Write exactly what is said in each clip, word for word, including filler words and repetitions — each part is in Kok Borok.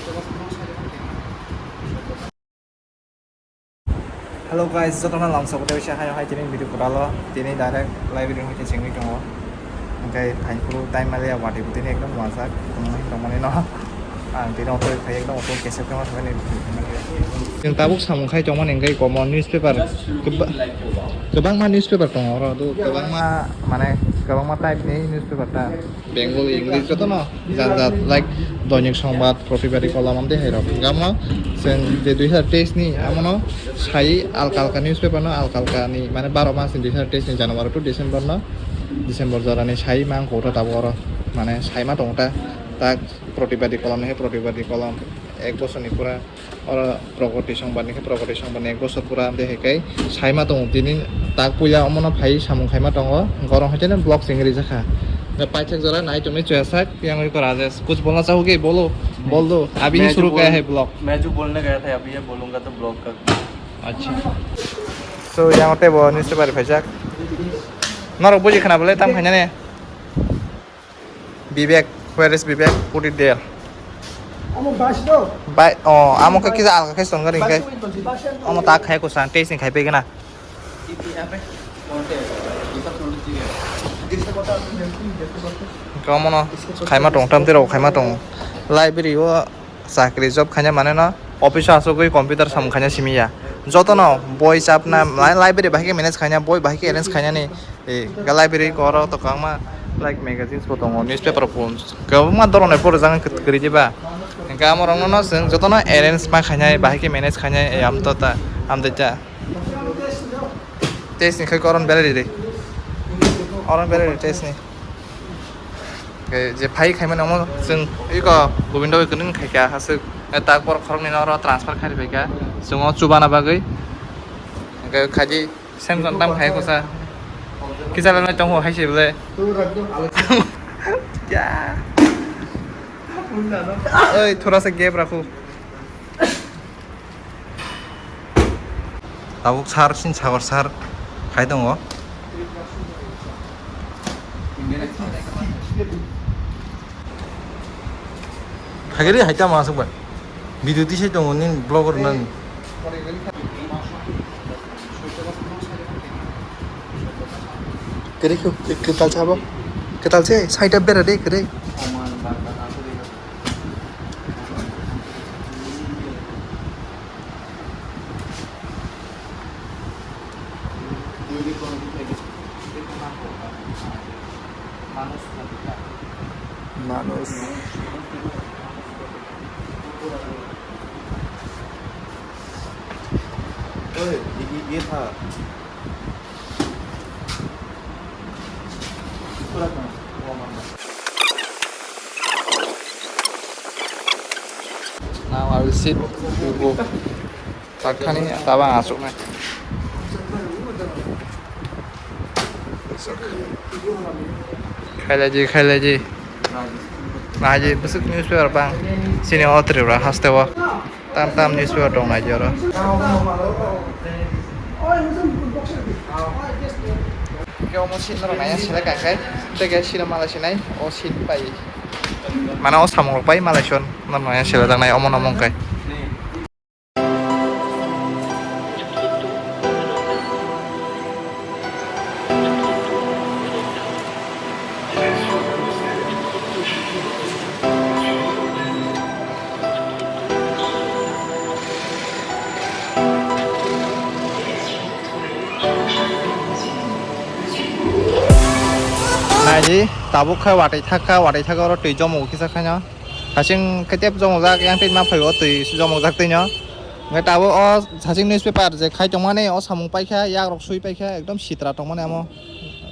Hello guys, jotono lamsok tei bisa hai hai tini video kwtal o tini direct library hwnkhe chengwi tongo. Hwnkhe phainphuru time maliya watwi bo tini ekdom wajak tongmani tongmani no. Ang tini auto khai ekdom auto kesep khe ma thangmani. Chwng tabuk samung khai tongmani hwnkhe komo newspaper kwba-, kwbangma newspaper tongo oro do kwbangma mane kwbangma type ni newspaper ta. Bengali, English jotono jat jat, like Doinik Songbat, Protibadi Kolam amtwi hai rok. Hingke amo chwng je dui hazar teis ni amono sai alka alka newspaper no alka alka ni mane baro mas ni dui hazar teis ni January to December no, December jora ni sai ma ang kok ta tabuk oro mane sai ma tongo ta tak Protibadi Kolam ni hai Protibadi Kolam ek bosor ni pura. Oro Pragati Songbat ni khe Pragati Songbat ni ek bosor pura de hai kai saima tongo tini tak puila omono phai samung khaima tongo gorong hai tene block sing rijak kha. Paithak jora nai tongni chuya sak yang oi kora je kuch bolna chahoge bolo bol do abhi hi मैं जो shuru kaya बोल- hai block. मैं जो बोलने गया था अभी ये बोलूंगा तो ब्लॉग का। Acha. So yang tei bo newspaper phaijak. Norok buji khna bole tam khaina ne. Vivek, where is Vivek? Put it there. Amo bus do. Bai, oh, amo khe kisa alka khe songani khe. Bus wait tongsi, bus stand omo tongsi. Ta khai ko san, taste ni khai pe gana. ये, ये यहाँ पे कौन से है? ये सब नोटिस दिए हैं। जैसे बता, जैसे, जैसे बता। Kamono, इसके खाइमा साथ tong, tam tiro खाइमा tong. Library o. Chakri job khaina mane no office o asugwi computer samung khaina simi ya. Jotono boi chapna, li-, library bahai khe manage khaina, boi bahai khe arrange khainani, eh, ga library koro to kwbangma like magazines bo tongo, newspaper bo kwbangma doronai porjak kwrwi diba. Hingke amo rokno no chwng jotono arrange ma khainai, bahai khe manage khainai, eh, am to ta, am de ta. Test ni khai koron belai ri. Oron belai ri test ni. Khe je phai khaimani omo chwng iko Gobindo bai kwrwng khaikha haswk, tak borok khoroknwi no oro transfer kharwi phaikha chwng o chubana bagwi. Hwnkhe khaidi Samson tam khai kusa kisa belai tongo hai se belai. Ya. Oi, thora sa gap rakhu. Tabuk sar, sin sagor sar khai tongo. Phagiri hai tamo aswk bai. Video tisai tongo nini vlog rwnani. Kwrwi khe, kwtal sabo. Kwtal se, side o bera de kwrwi. Manus. Oi, ye, ye tha. Now I will sit, you go. Takhani tabang asuknai. Khailaji, khailaji. Naji, bwswk newspaper bang. Sini o Tripura haste o. Tam tam newspaper tong naji oro. Khe omo seat norok naiya select kha khai. Tei khe seat o malai sinai o seat pai. Mane o samung rok pai malai son norok naiya select jaknai omo no mung kai. Naidi, tabuk khe watwi thak kha, watwi thak oro twi jomok kisa khaino. Hasing khe tep jomok jak, yang twi ma phai o twi jomok jak twi no. Hwnkhe tabuk o hasing newspaper je khai tongmani, o samung paikha, yak rok sui paikha, ekdom sitra tongmani amo.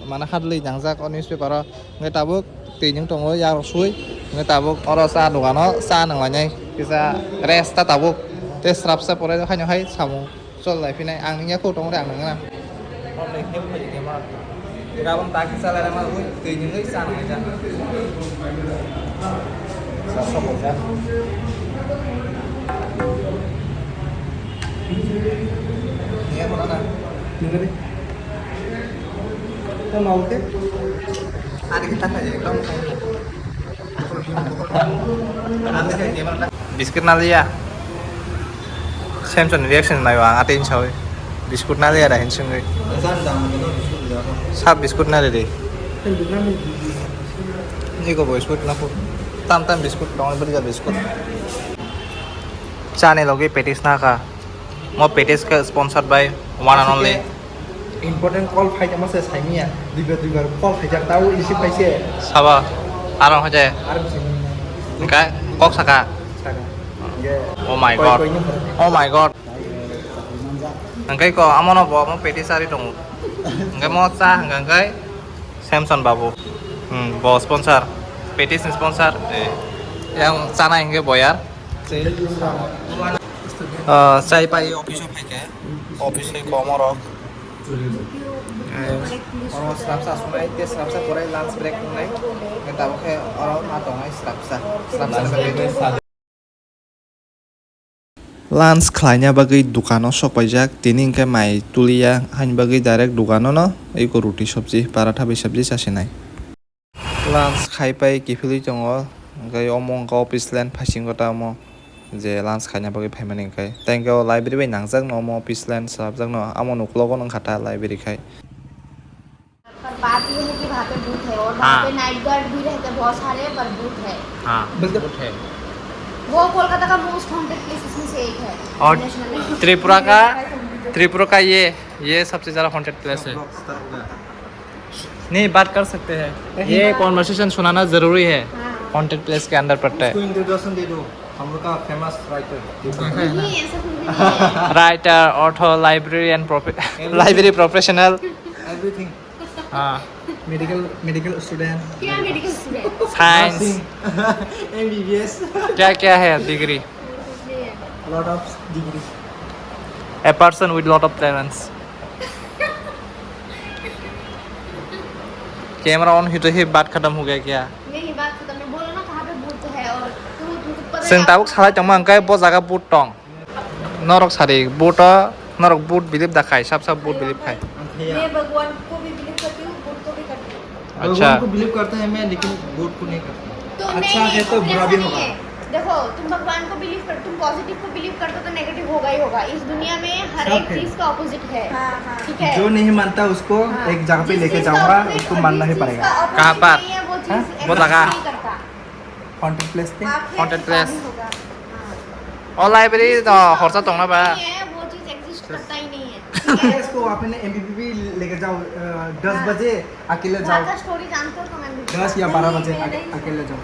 Mane hadlwi nangjak o newspaper o. Hwnkhe tabuk twi nwng tongo, yak rok sui. Hwnkhe tabuk oro cha dogano cha nanglainai. Kisa rest ta tabuk. Tei srapsa pore haino hai samung chol lai phinai. Ang nungya kho tongo de, ang nungya. Gabon ta kisa lai ma ui twi nwngwi cha nanglaijak. Sa sobo jak. Nungya kho na. Nungya de. Tamo oke? Ani kita kaya, kamu kaya. Nanti saya dia mana? Biscuit na liya. Samson reaction nayo ang atin sawi. Biscuit na liya da hinsungwi. Sab biscuit na re. Ni ko biscuit na po. Tam tam biscuit, tong beri biscuit. Chani logi petis na ka. Mo petis ka sponsored by one and only. Important call phai tongma se saimanya. Duibar duibar call phaijak tao receive khaise. Sabo. Aro hoje. Aro bisi. Engka kok saka. Saka. Oh my God. Oh my God. Engkai ko amo no bo mo petis ari tongo. Engkai mo cha engkai Samson babu. Hmm, bo sponsor. Petis ni sponsor. Eh. Yang chana engkai boyar. Ah, chai pai office o phaikha. Office ni komo rok. Oro srapsa sunai, te srapsa pore lunch break wngnai. Tabuk khe oro ma tongnai srapsa. Srapsa. Lunch khlaina bagwi dukano sok paijak, tini hwnkhe mai tuliya, haini bagwi direct dukano no eko roti sobji, paratha bai sobji chasinai. Lunch khai pai kiphilwi tongo, hwnkhe omo wngkha office line, phaisingo ta omo je lunch khaina bagwi phaimani hwnkhe. Tei hwnkhe o library bai nangjakno omo office line swrapjakno, amo nuklogo wngkha ta library khai. पर बात ये है कि वहाँ पे भूत है और वहाँ हाँ। पे नाइट गार्ड भी रहते हैं बहुत सारे, पर भूत है। हाँ, बोलते भूत है। वो कोलकाता का मोस्ट हॉन्टेड प्लेसेस में से एक है। और नेशनल त्रिपुरा का, त्रिपुरा का ये, ये सबसे ज़्यादा हॉन्टेड प्लेस है। नहीं, बात कर सकते हैं। ये कॉन्वर्सेशन सुनाना ज़रूरी है। हाँ। हॉन्टेड प्लेस के अंदर पड़ता है। उसको इंट्रोडक्शन दे दो। हम लोग का फेमस राइटर। नहीं, ऐसा कुछ भी नहीं है। राइटर, ऑथर, लाइब्रेरी एंड प्रोफे-, लाइब्रेरी प्रोफेशनल। एवरीथिंग। हाँ। Medical, medical student. क्या medical student? Science. Nursing. MBBS. क्या क्या है डिग्री? कुछ नहीं है। Lot of degree. A person with lot of talents। Camera on होते ही बात खत्म हो गया क्या? नहीं, बात खत्म नहीं। बोलो ना, कहाँ पे भूत है और तुम, तुमको पता है। Chwng tabuk salai tongma hwnkhe bo jaga भूत tong। Norok sari, vote o norok vote believe da khai, sab sab vote believe khai। मैं भगवान को भी बिलीव करती हूँ, भूत को भी करती हूँ। अच्छा। भगवान को बिलीव करता है मैं, लेकिन भूत को नहीं करता। तो अच्छा नहीं, है तो बुरा भी होगा। देखो, तुम भगवान को बिलीव कर, तुम पॉजिटिव को बिलीव करते हो तो नेगेटिव होगा ही होगा। इस दुनिया में हर एक चीज का अपोजिट है। हाँ, हाँ। ठीक है? जो नहीं मानता उसको एक जगह पे लेके जाऊंगा, उसको मानना ही पड़ेगा। कहाँ पर? वो जगह। Haunted place थे? Haunted place। O library no horsa tongna ba? नहीं है, वो चीज एग्जिस्ट करता ही नहीं है। ठीक है, इसको आपने एमबीबी भी लेके जाओ, अ, दस बजे अकेले जाओ। वहाँ का स्टोरी जानते हो तो मैं भी दस या बारह बजे अकेले जाओ।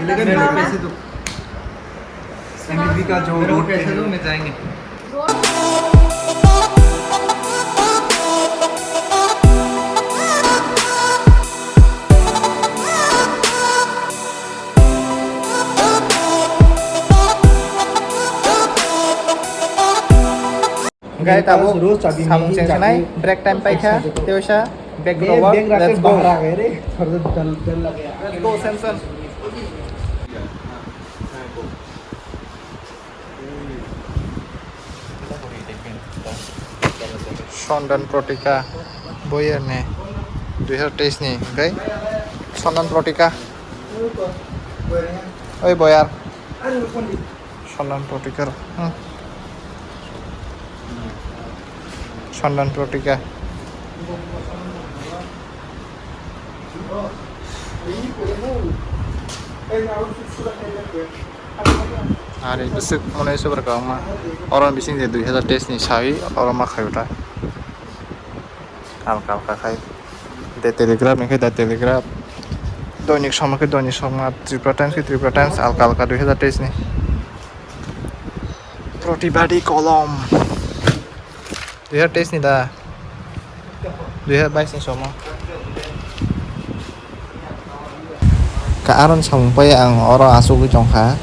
मिलेगा, मिलेगा। पैसे दो। एमबीबी का जो रोड पे पैसे दो, मैं जाएंगे। Hingke tabuk samung chengsanai, break time paikha, tei waisa bag rok, let's go. Let's go, Samson. Sondan Protika boyar ni dui hazar teis ni, hingke Sondan Protika. Oi boyar. Sondan Protika. Hmm. Sondan Protika. Ari bwswk mwnwi swbwrwk kwbangma. Oro bising je dui hazar teis ni sawi oro ma khaio ta. Halka halka khai. The Telegraph ni khai The Telegraph. Doinik Somoi khai Doinik Somoi, Tripura Times khai Tripura Times, halka halka dui hazar teis ni. Protibadi Kolom. Dui hazar teis ni da? Dui hazar bais ni somo. Ka aron samung pai ang oro asugwi tongkha.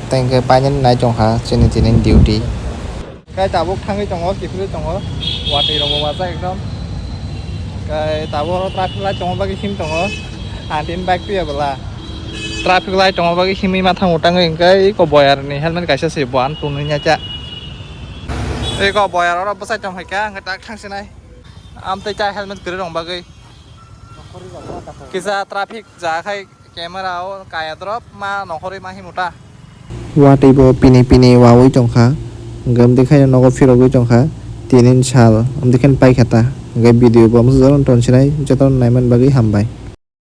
Tei hwnkhe painani nai tongkha chini tini duty. Kai tabuk thangwi tongo, kiphilwi tongo. Watwi rokbo wajak ekdom. Kai tabuk oro traffic light tongma bagwi him tongo. Ang tini bike tuya bwla. Traffic light tongma bagwi himwi ma thango tangwi hwnkhe eko boyarni helmet kaisa se bo ang tonwi nai cha. Eko boyar oro bwsai tong hai kha, hwnkhe tak thang sinai. Amtwi cha helmet kwrwi rong bagwi. Kisa traffic ja khai camera o kaya drop ma nokhorwi ma himo ta. Watwi bo pini pini wawi tongkha, hwnkhe amtwi khe nogo phirogwi tongkha, tinin sal amtwi khe paikha ta, hwnkhe video bo amsajak tonsinai jotono naimani bagwi hambai.